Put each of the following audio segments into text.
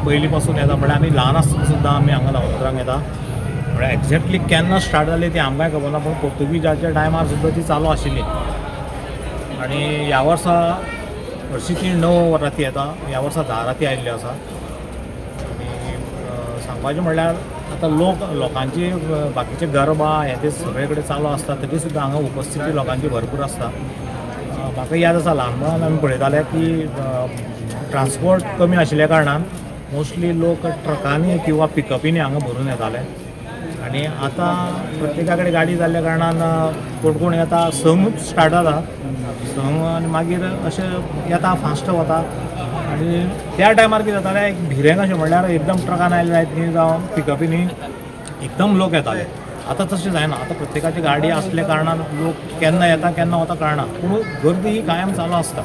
पयलीं पासून येता. म्हळ्यार आमी ल्हान आसतना सुद्दां आमी हांगा नवरात्रांक येता. म्हळ्यार एक्झॅक्टली केन्ना स्टार्ट जाली ती आमकांय खबर ना, पूण पोर्तुगीजाच्या टायमार सुद्दां ती चालू आशिल्ली. आनी ह्या वर्सा हरशीं ती 9 राती येता, ह्या वर्सा 10 राती आयिल्ल्यो आसा. आनी सांगपाचें म्हणल्यार आतां लोक लोकांची बाकीचे गरबा हे ते सगळे कडेन चालू आसता, तरी सुद्दां हांगा उपस्थिती लोकांची भरपूर आसता. म्हाका याद आसा, ल्हानपणान आमी पळयताले की ट्रांसपोर्ट कमी आशिल्ल्या कारणान मोस्टली लोक ट्रकांनी किंवा पिकअपींनी हांगा भरून येताले. आनी आतां प्रत्येका कडेन गाडी जाल्ल्या कारणान कोण कोण येता, 6क स्टार्ट जाता, 6क, आनी मागीर अशें येता, फास्ट वता. आनी त्या टायमार कितें जातालें, एक भिरें कशें, म्हणल्यार एकदम ट्रकान आयले जायत न्ही जावं पिकअपींनी एकदम लोक येताले. आतां तशें जायना. आतां प्रत्येकाची गाडी आसल्या कारणान लोक केन्ना येता केन्ना वता कळना, पूण गर्दी ही कायम चालू आसता.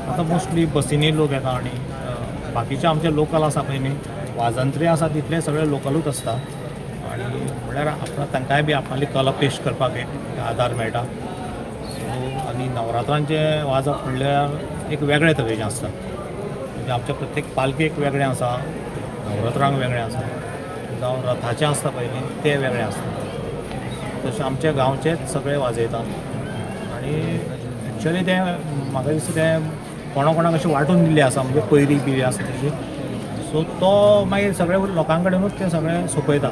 आतां मोस्टली बसींनी लोक येता आनी बाकीचे आमचे लोकल आसा पळय न्ही, वाजंत्री आसा, तितले सगळे लोकलूच आसता. आनी म्हणल्यार आपणा तांकांय बी आपणाली कला पेश करपाक एक आदार मेळटा. सो आनी नवरात्रांचें वाजप म्हणल्यार एक वेगळे तरेचें आसता. म्हणजे आमच्या प्रत्येक पालखेक वेगळें आसा, नवरात्रांक वेगळें आसा, जावं रथाचें आसता पळय न्ही, तें वेगळें आसता. तशें आमच्या गांवचेच सगळे वाजयतात. आनी एक्चुअली तें म्हाका दिसता, तें कोणा कोणाक अशें वांटून दिल्लें आसा, म्हणजे पयरी बिरी आसा तशी. सो तो मागीर सगळे लोकां कडेनूच तें सगळें सोंपयता.